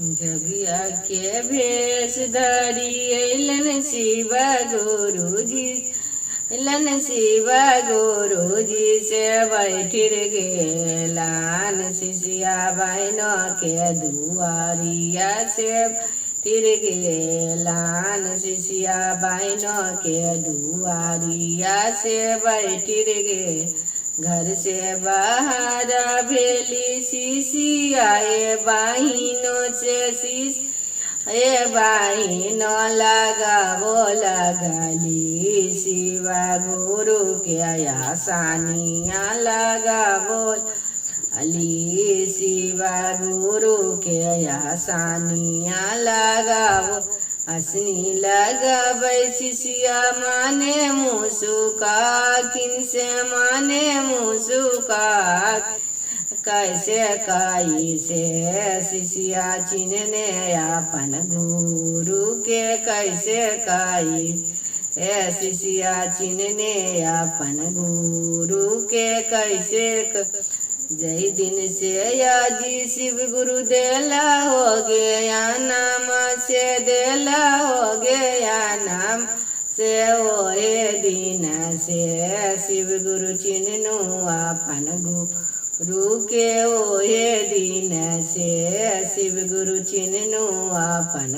जोगिया के भेष धरी अयलन शिव गुरुजी, अयलन शिव गुरुजी से बैठिर गेलान। शिष्या बहन के दुआरिया से तिर गेलान। शिष्या बहन के दुआरिया से बैठिर गे। घर से बाहर भेली शिशिया ए बहिनो से, शिष ए बहिनो लगाबो लगली शिवा गुरु के आसानिया, लगाबो अली शिवा गुरु के आसानिया लगाबो। हसनी लगबै शिष्या माने मुसुका किन से, माने मुसुका कैसे काई से। शिष्या चिन्हने अपन गुरु के कैसे काई ए, शिष्या चिन्हने अपन गुरु के कैसे। जय दिन से याजी शिव गुरु देला हो गया नाम से, देला हो गया नाम से, ओहे दिन से शिव गुरु चिन्हनु अपन गुरु के, ओहे दिन से शिव गुरु चिन्हनु अपन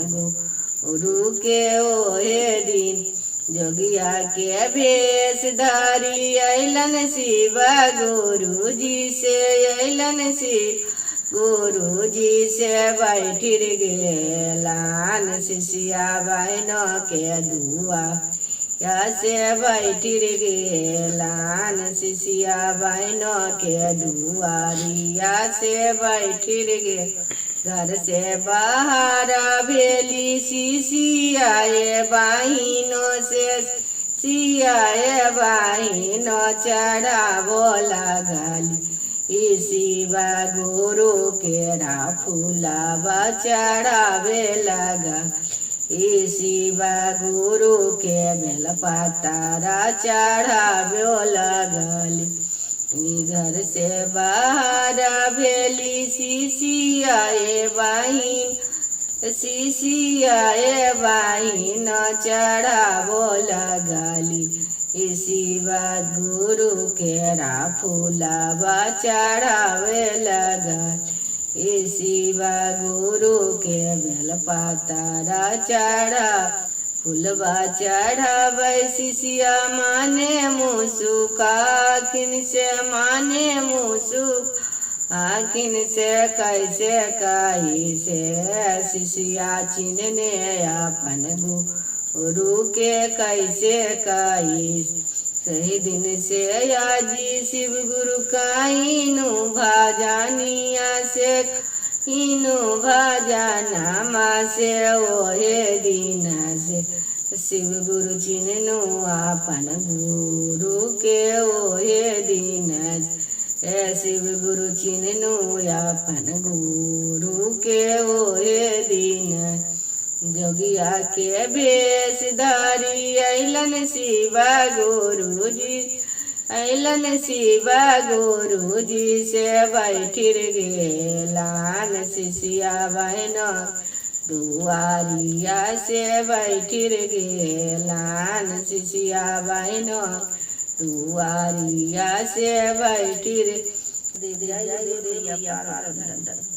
गुरु के, ओहे दिन। जोगिया के भेष धारी अयलन शिव गुरुजी से, अयलन शिव गुरुजी से बैठिर गेलान। शिष्या बहन के दुआ या से बैठिर गेलान। शिष्या बहन के दुआरिया से बैठिर गे। घर से बाहर भेली शिशिया ए बहिनो से, सिया ए बहिनो चढ़ाबो लगली ई शिवा गुरु केरा फूलबा चढ़ावे लगा। ई शिवा गुरु के बेल पतारा चढ़ावे लगली। घर से बाहर भेली शिशिया ए बहिन, शिशिया ए बहिन चढ़ाबो लगली ई शिवा गुरु केरा फूलबा चढ़ावे लगा। ई शिवा गुरु के बेल पतारा चढ़ा फुलबा चढ़ाबै शिष्या माने मुसुका किन से, माने मुसुक आखिन से कैसे काई से। शिष्या चिन्हने अपन गुरु के कैसे काई। सही दिन से याजी शिव गुरु काइनु भाजानिया से, इनु भजनमा से, ओहे दिन से शिव गुरु चिन्हनु अपन गुरु के, ओहे दिन ए शिव गुरु चिन्हनु अपन गुरु के, ओहे दिन। जोगिया के भेष धारी अयलन शिवा गुरुजी, अयलन शिवा गुरुजी से बैठिर गेलान। शिष्या बहन दुआरिया से बैठिर गेलान। शिष्या बहन दुआरिया से बैठिर। जय गुरुदेव।